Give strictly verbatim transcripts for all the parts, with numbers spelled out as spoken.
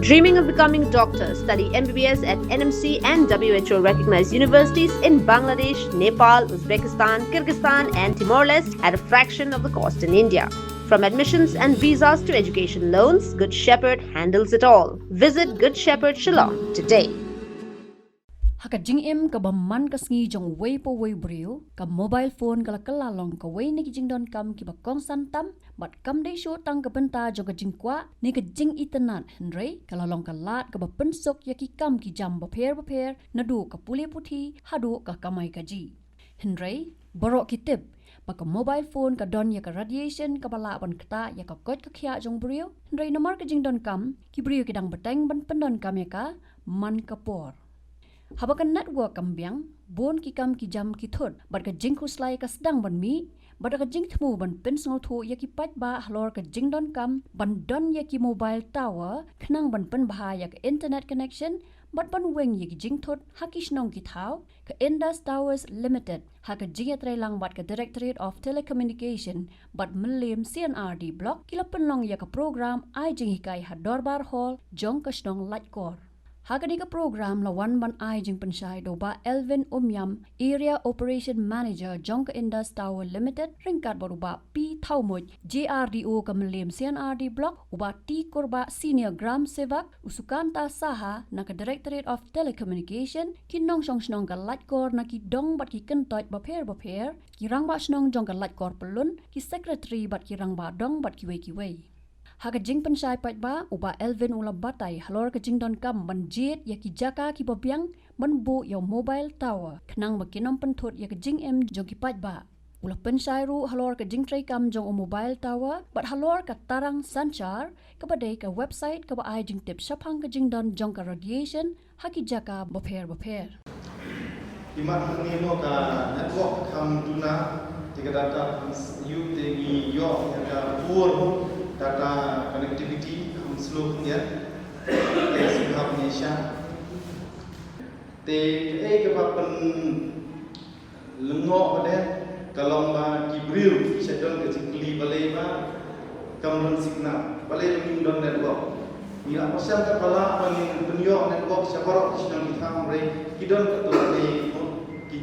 Dreaming of becoming a doctor? Study M B B S at N M C and W H O recognized universities in Bangladesh, Nepal, Uzbekistan, Kyrgyzstan, and Timor Leste at a fraction of the cost in India. From admissions and visas to education loans, Good Shepherd handles it all. Visit Good Shepherd Shillong today. Ha ka jingim kaba man ka sngi jong uwei pa uwei u briew, ka mobile phone ka la kylla long kawei na ki jingdonkam kiba kongsan tam, bad kam dei shuh tang ka bynta jong ka jingkwah ne ka jingitynnad, hynrei ka la long ka lad kaba pynsuk ïa ki kam ki jam bapher bapher, naduh ka pule puthi haduh ka kamai kajih. Hynrei baroh ki tip ba ka mobile phone ka don ïa ka radiation kaba lah ban ktah ïa ka koit ka khiah jong u briew, hynrei namar ka jingdonkam, ki briew ki dang bteng ban pyndonkam ïa ka man ka por. Haba ka network kam biang, bun ki kam ki jam ki thut, bad ka jingkhuslai ka sdang ban mih, bad ka jingthmu ban pynsngewthuh ïa ki paidbah halor ka jingdonkam ban don ïa ki mobile tower khnang ban pynbha ïa ka internet connection, bad ban weng ïa ki jingthut ha ki shnong ki thaw, ka Indus Towers Limited, ha ka jingïatreilang bad ka Directorate of Telecommunication bad Mylliem C and R D Block, ki la pynlong ïa ka program ai jinghikai ha Dorbar Hall jong ka shnong Laitkor. Ha kane ka program la wan ban ai jingpynshai da u Bah Elvin Umïam, Area Operation Manager jong ka Indus Tower Limited, ryngkat bad u Bah P Thawmuit, J R D O ka Mylliem C and R D Block, u Bah T Kurbah, Senior Gram Sevak, u Sukanta Saha na ka Directorate of Telecommunication, ki nongshong shnong ka Laitkor na ki dong bad ki kyntoit bapher bapher, ki rangbah shnong jong ka Laitkor Pyllun, ki secretary bad ki rangbah dong bad kiwei kiwei. Ha ka jingpynshai paidbah, u Bah Elvin u la batai halor ka jingdonkam ban jied ïa ki jaka kiba biang ban buh ïa u mobile tower khnang ba kin ym pynthut ïa ka jingim jong ki paidbah. U la pynshai ruh halor ka jingtreikam jong u mobile tower bad halor ka Tarang Sanchar, kaba dei ka website kaba ai jingtip shaphang ka jingdon jong ka radiation ha ki jaka bapher bapher. Ki mat hangne mo ka network kham duna, te ka data kham ïu, te ngi ïoh ïa ka poor data connectivity kham slow khyndiat. Te sngap ne sha. Te ei kaba pynlyngngoh ba dei ka long ba ki briew ki sha don ka jingkylli balei ba kam don signal, balei ba ngim don network. Ngi la pyrshang katba lah ba ngin pynïoh network sha baroh ki shnong ki thaw, hynrei ki don katto katne ki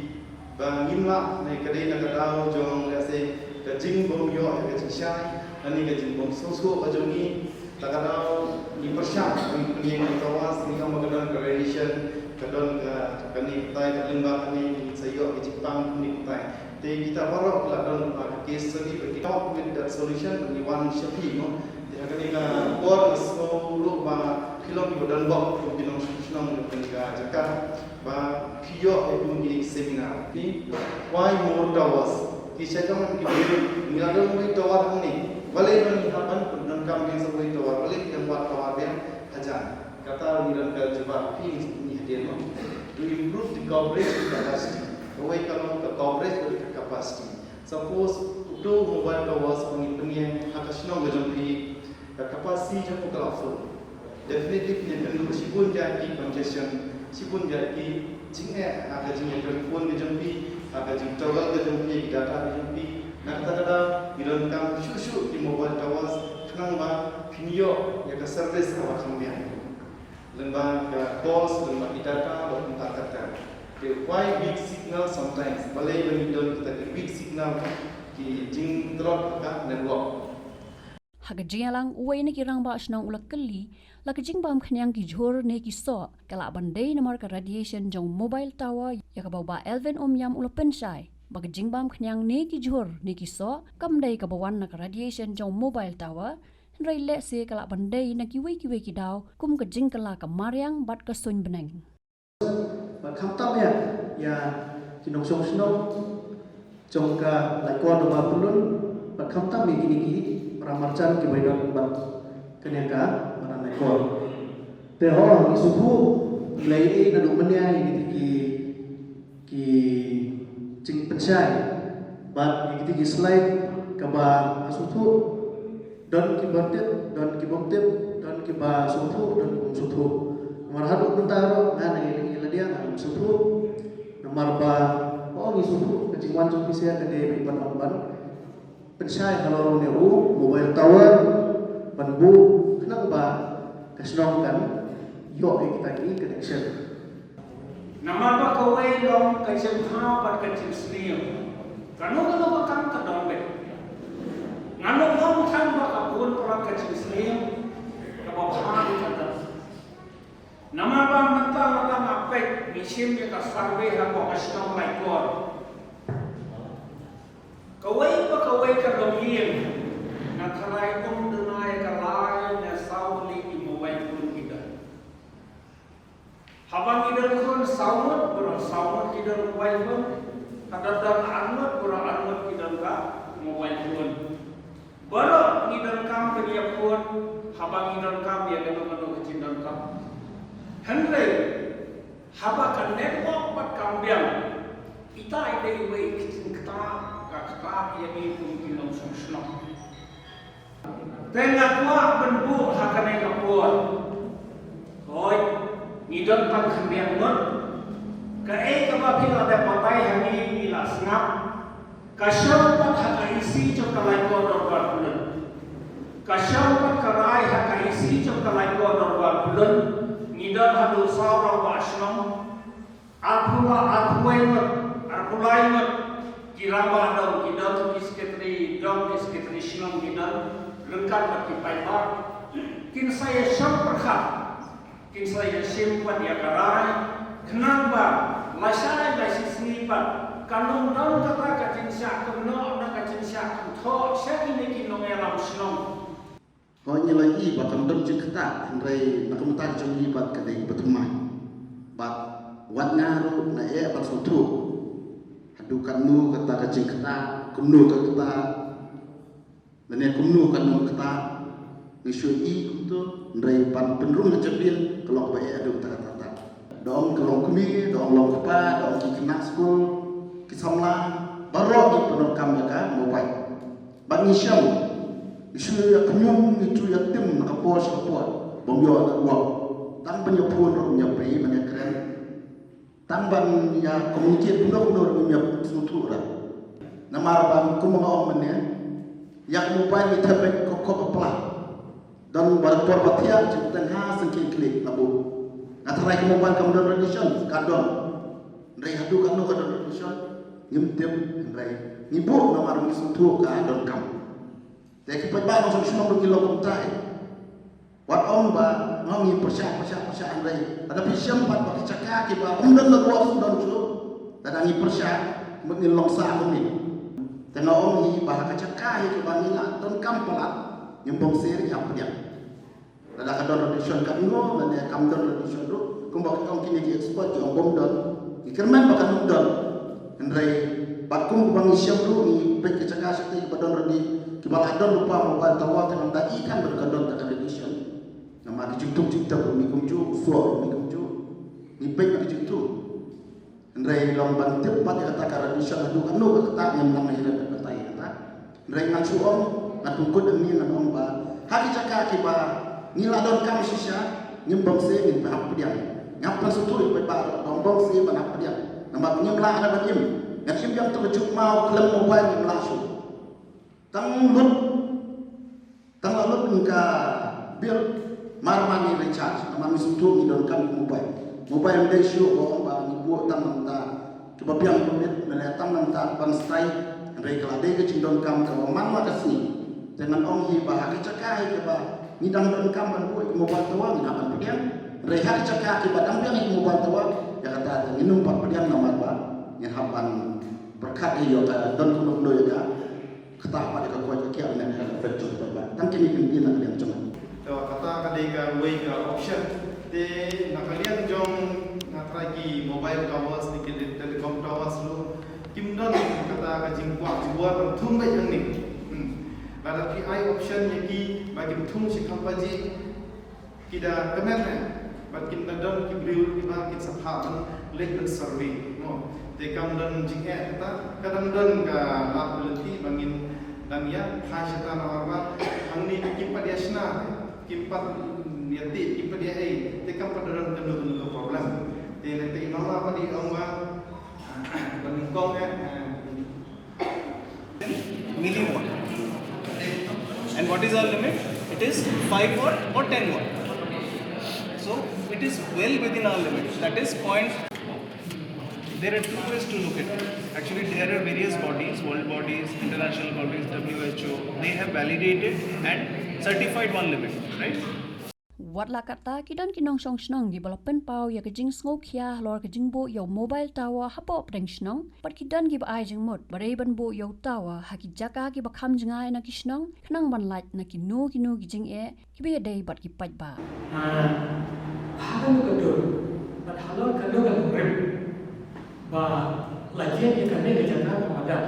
ba ngim lah, ne ka dei na ka daw jong, lehse, ka jingbym ïoh ïa ka jingshai, lane ka jingbym sngewthuh ka jong ngi. Ta ka daw ngi pyrshang, ngi pynïeng ïa ka towers, ngi ong ba ka don ka radiation, ka don ka kane katai, ka lyngba kane, ngi sa ïoh ka jingpang kane katai. Te kita baroh ki la don ka case study, ba ki come up with that solution, ba ngi wan sha phi mo. Te ha kane ka por nga sngew ruh ba phi long kiba don bok kum ki nongshong shnong jong kane ka jaka, ba phi ïoh ïa kum kine ki seminar. Phi, why more towers? Ki sha jong ki briew, ngi la don wei tower hangne. Balei ba ngi hap ban pyndonkam biang sa wei tower? Balei ki dang wad tower biang hajan? Kata ngi don ka jubab phi ngi hadien mo. To improve the coverage and capacity. Kawei ka long ka coverage bad ka capacity. Suppose uto u mobile towers ba ngi pynïeng ha ka shnong ka jong phi, ka capacity jong u ka la full. Definitely phin ïakynduh shibun jait ki congestion, shibun jait ki jingeh ha ka jingïatelephone ka jong phi, ha ka jingtoggle ka jong phi, ki data ka jong phi. Na kata ka daw ngi donkam shuh shuh ki mobile towers khnang ba phin ïoh ïa ka service kaba kham biang. Lyngba ka calls, lyngba ki data, bad kumta katta. Te why weak signal sometimes? Balei ba ngi don kita ki weak signal, ki jingtlot ha ka network? Ha ka jingïalang, uwei na ki rangbah shnong u la kylli, la ka jingbam khñiang ki jhur ne ki soh ka lah ban dei namar ka radiation jong mobile tower, ïa kaba u Bah Elvin Umïam u la pynshai ba ka jingbam khñiang ne ki jhur ne ki soh kam dei kaba wan na ka radiation jong mobile tower, hynrei lehse ka lah ban dei na kiwei kiwei ki daw kum ka jingkylla ka mariang bad ka suiñ bneng. Bad khamtam ïa, ïa ki nongshong shnong jong ka Laitkor Dorbar Pyllun, bad khamtam ïa kine ki para marjan kiba ïadon bad kane ka madan Laitkor. Te ho, ngi sngewthuh, ngi la ïohi naduh mynne ïa kine ki, ki jingpynshai bad ïa kine ki slide kaba nga sngewthuh don kiba tip, don kibym tip, don kiba sngewthuh, don kibym sngewthuh. Namar haduh mynta ruh nga ngi ngi la diang ngam sngewthuh. Namar ba, oh, ngi sngewthuh ka jingwan jong phi sha ka dei ba ban ong ban pynshai halor une u mobile tower ban buh khnang ba ka Shnong kan ïoh ïa kita ki connection. Namar ba kawei long ka jingthaw bad ka jingsniew. Kano kano ka kam ka don beit. Nga ong tang ba ka bun palat ka jingsniew kaba bha ka don. Namar ba mynta lada nga peit ngi shim ïa ka survey hapoh ka shnong Laitkor. Kawei pa kawei ka longïing nga tharai ym duna ïa ka lai ne saw tylli ki mobile phone ki don. Haba ngi don khun saw ngut, baroh saw ngut ki don mobile phone. Haba don ar ngut, baroh ar ngut ki don ka mobile phone. Baroh ngi donkam ka ïa phone, haba ngi donkam ïa kano kano ka jingdonkam. Hynrei haba ka network pat kam biang, ita i dei iwei i ka jingktah, ka ktah ïa ngi kum ki nongshong shnong. Te nga kwah ban buh ha kane ka por. Hooid, ngi don tang khyndiat ngut. Kaei kaba phi la dep batai ha ngi, ngi la sngap. Ka shong pat ha ka isi jong ka Laitkor Dorbar Pyllun. Ka shong pat ka rai ha ka isi jong ka Laitkor Dorbar Pyllun. Ngi don haduh saw rangbah shnong. Arphew la, arphew wei ngut, arphew lai ngut. Ki rangbah dong ki don, ki secretary dong, ki secretary shnong ki don. Ryngkat bad ki paidbah. Kin sa ïa shong pyrkhat. Kin sa ïa shim pat ïa ka rai, khnang ba lashai lashisngi pat kan ym don kata ka jingshah kynnoh ne ka jingshah kynthoh sha kine ki nongïalam shnong. Hooid, ngi la ïohi ba kam don jingktah, hynrei na ka bynta jong ngi pat ka dei ba thymmai. Bad wat nga ruh nga ïeh ban sngewthuh haduh katno kata ka jingktah, kumno ka ktah. Lane kumno kan nang kata, ngi shu ïohi kumto, hynrei ban pynrung ha jabieng ka long ba eh haduh katta katta. Da ong ka long kmie, da ong long kpa, da ong ki khynnah skul, ki samla, baroh ngi pyndonkam ïa ka mobile. Bad ngi shem, ngi shu ïa kñium, ngi shu ïa tim na ka por sha ka por, bym ïoh network. Tang ban ïa phone ruh ym ïa pei, ban ïa kren. Tang ban ïa communicate kumno kumno ruh ngim ïa sngewthuh ruh. Namar ba kumba nga ong mynne, ïa ka mobile ngi thep beit khop khop ba pla. Don ba por ba thiah jingteng ha sngewthuh klik la buh. Nga tharai ka mobile kam don radiation, ka don. Hynrei haduh katno ka don radiation ngim tip, hynrei ngi buh namar ngi sngewthuh ka donkam. Te ki paidbah nongshong shnong ruh ki long kumta hi. Wat ong ba ngi pyrshah, pyrshah, pyrshah, hynrei lada phi shem pat ba ki jaka kiba ym don network, ym don shuh, lada ngi pyrshah, mut ngin long sah kumne. Te nga ong hi ba ha ka jaka hi kiba ngi la donkam palat, ngim bang sir, ngi hap pdiang. Lada ka don radiation katno, lane kam don radiation ruh, kumba ki ong kine ki expert ki ong bym don. Ngi kyrmen ba kan ym don. Hynrei bad kumba ngi shem ruh, ngi peit ka jaka shatei ba don radi, kiba la don lypa mobile tower, te nang da i kan ba ka don ta ka radiation. Namar ki jingtuk jingtep ruh mi kumjuh, u soh ruh mi kumjuh. Ngi peit ba ki jingtuk. Hynrei long ban tip pat ïa kata ka radiation haduh katno ka kata, ngim nang ïa ret batai ïa kata. Hynrei ngan shu ong, ngan pynkut hangne ngan ong ba ha ki jaka kiba ngi la donkam shisha, ngim bang seh, ngin hap pdiang. Ngi hap ban sngewthuh ïa ki paidbah ruh ba ym bang seh ban hap pdiang. Namar ngim lah ban im. Ngan im biang tu ka juk maw khlem mobile ngim lah shuh. Tang lut, tang la lut ka bill, mar mar ngi recharge, namar ngi sngewthuh ngi donkam mobile. Mobile ym dei shuh ba ong ba ngi buh tang namar kiba biang permit, lane tang namar ban stai, hynrei ka la dei ka jingdonkam kaba man la ka sngi. Te ngan ong hi ba ha ka jaka hi kaba ngi dang donkam ban buh mobile tower, ngin hap ban pdiang. Hynrei ha ka jaka kiba dang biang mobile tower, ïa kata te ngin ym pat pdiang namar ba ngin hap ban pyrkhat hi ïoh ka don kumno kumno ïa ka. Kata pat ka koit ka kiar ne ka effect jong ka ba. Tang kine ki ktien na ka liang jong nga. Te kata ka dei kawei ka option. Te na ka liang jong nga tharai ki mobile towers ne ki telecom towers ruh kim don kata ka jingkwah jingwar ban thung beit hangne. Hmm. Lada phi ai option ïa ki ba kim thung shi kham baje. Ki da kmen eh, bad kin da don ki briew kiba kin sa phah ban leit ban survey, mo. Te kam don jingeh kata, ka dang don ka lad ka lynti ba ngin dang ïa phai shata namar ba hangne kim pat ïa shna, kim pat ïa tih, kim pat ïa ei, te kam pat don kano kano ka problem. Te lei te i mama pat i ong ba, ba nyngkong eh, eh, Milliwatt. And what is our limit? It is five watt or ten watt. So it is well within our limit. That is point. There are two ways to look at it. Actually, there are various bodies, world bodies, international bodies, W H O, they have validated and certified one limit, right? Wat la katta, ki don ki nongshong shnong kiba la pynpaw ïa ka jingsngewkhia halor ka jingbuh ïa u mobile tower hapoh pdeng shnong, bad ki don kiba ai jingmut ba dei ban buh ïa u tower ha ki jaka kiba kham jngai na ki shnong, khnang ban lait na kino kino ki jingeh kiba ïadei bad ki paidbah. Ha kano ka dur bad halor kano ka dur ba la jied ïa kane ka jaka ka madan,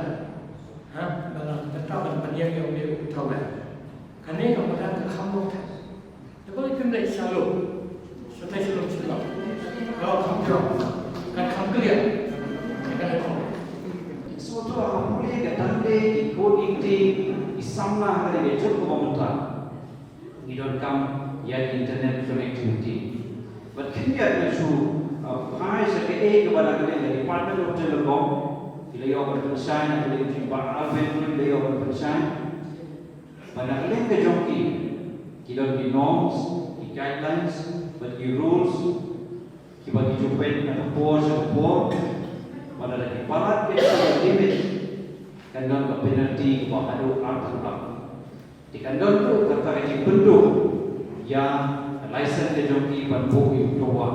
ha, ba la kata ban pynïeng ïa une u tower. Kane ka madan ka kham bok. Te ba ipim leh shalom. Shalom shalom shalom. Ka kham jrong. Ka kham clear. Ka kham. Sngewthuh ha pule ka dang dei ki connectivity, ki samla ha ka dei ka juk ka ba mynta. Ngi donkam ïa internet connectivity. Bad khyndiat nga shu phai sha kaei kaba na ka liang ka Department of Telecom. Ki la ïoh ban pynshai na ka liang jong Bah Alvin, ki la ïoh ban pynshai. Bad na ka liang ka jong ki, ki don ki norms, ki guidelines bad ki rules kiba ki ju peit na ka por sha ka por. Bad lada ki palat ïa ka limit, kan don ka penalty kaba haduh arphew lak. Te kan don ruh kata ka jingpynduh ïa ka license ka jong ki ban buh ïa u tower.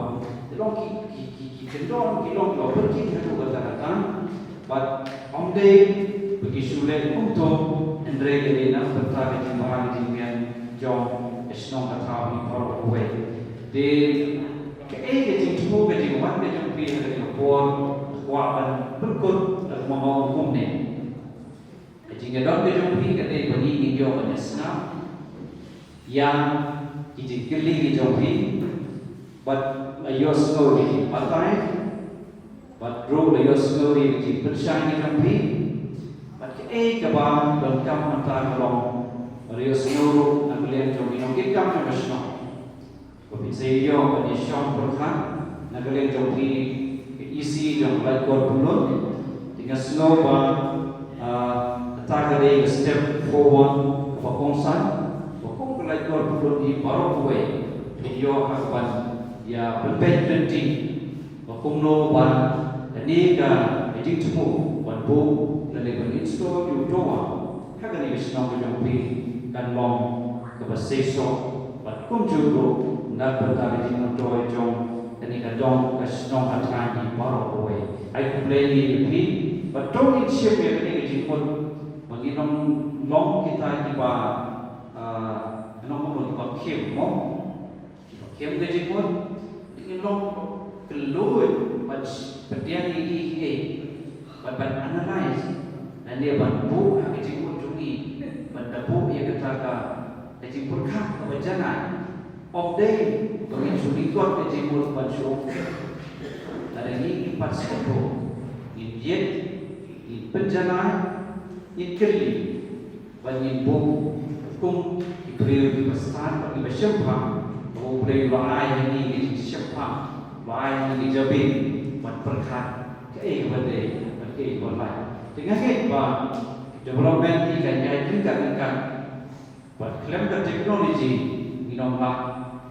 Te long ki ki ki ki kyndon, ki long kiba pyrkhing haduh katta katta. Bad ym dei ba ki shu leh kumto, hynrei ka dei na ka bynta ka jingbha ka jingmiat jong ka shnong ka thaw hi baroh kawei. Te kaei ka jingthmu, ka jingwan ka jong phi ha kane ka por, kwah ban pynkut da ka mawhap kumne. Ka jingïadon ka jong phi ka dei ba ngi ngin ïoh ban ïasngap ïa ki jingkylli ki jong phi, bad la ïohsngew ïa ki batai, bad ruh la ïohsngew ïa ki jingpynshai ki jong phi, bad kaei kaba donkam mynta ka long ba la ïohsngew ruh na ka liang jong ki nongkitkam jong ka shnong. Ba phin sa ïoh ban ïashong pyrkhat na ka liang jong phi, ka E C jong ka Laitkor Pyllun. Te nga sngew ba, ah, kata ka dei ka step forward kaba kongsan, ba kum ka Laitkor Pyllun hi baroh kawei phin ïoh ha kaban ïa pynpeit lynti ba kumno ba kane ka jingthmu ban buh lane ban install ïa u tower ha kane ka shnong ka jong phi kan long kaba seisoh. Bad kumjuh ruh na ka bynta ka jingmyntoi jong kane ka dong ka shnong ka thaiñ hi baroh kawei. Ai khublei ïa phi bad to ngin shim ïa kane ka jingmut ba ngin ym long kita kiba, ah, ngin ym long kiba khim mo. Kiba khim ka jingmut, ngin long kylluid ban pdiang ïa kiei kiei. Bad ban analyze lane ban buh ha ka jingmut jong ngi, ban da buh ïa kata ka, ka jingpyrkhat kaba janai. Ym dei ba ngin shu lyngkot ka jingmut ban shu ong, lada ngi ngi pat sngewthuh, ngin ïeit, ngin pynjanai, ngin kylli. Ba ngin buh kum ki briew kiba stad bad kiba shemphang, ba U Blei u la ai ha ngi ki jingshemphang, u la ai ha ngi ki jabieng ban pyrkhat kaei kaba dei bad kaei kaba laitluid. Te nga ngeit ba development hi kan ïaid ryngkat ryngkat bad khlem ka technology ngin ym lah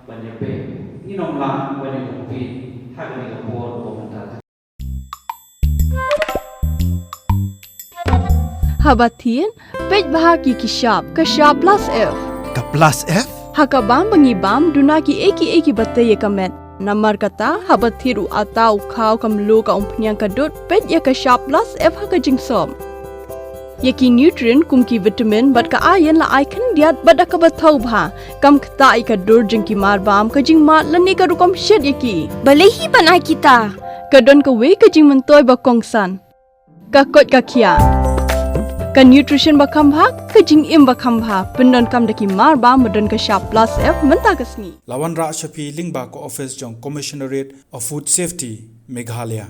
ban ïabeh, ngin ym lah ban ïakompete ha kane ka por kaba mynta. Haba thied, peit bha ki ki shap, ka shap plus F. Ka plus F? Ha ka bam ba ngi bam, duna kiei kiei kiba tei ïa ka met. Namar kata, haba thied u atta, u khaw, ka mluh, ka umphniang, ka dud, peit ïa ka shap plus F ha ka jingsop. Ïa ki nutrient kum ki vitamin bad ka iron la ai khyndiat bad da kaba thaw bha. Kam ktah ïa ka dur jong ki marbam, ka jingmad lane ka rukom shet ïa ki. Balei hi ban ai kita? Ka don kawei ka jingmyntoi ba kongsan. Ka koit ka khiah. Ka nutrition ba kham bha, ka jingim ba kham bha. Pyndonkam da ki marbam ba don ka shap plus F mynta ka sngi. La wanrah sha phi lyngba ka office jong Commissionerate of Food Safety, Meghalaya.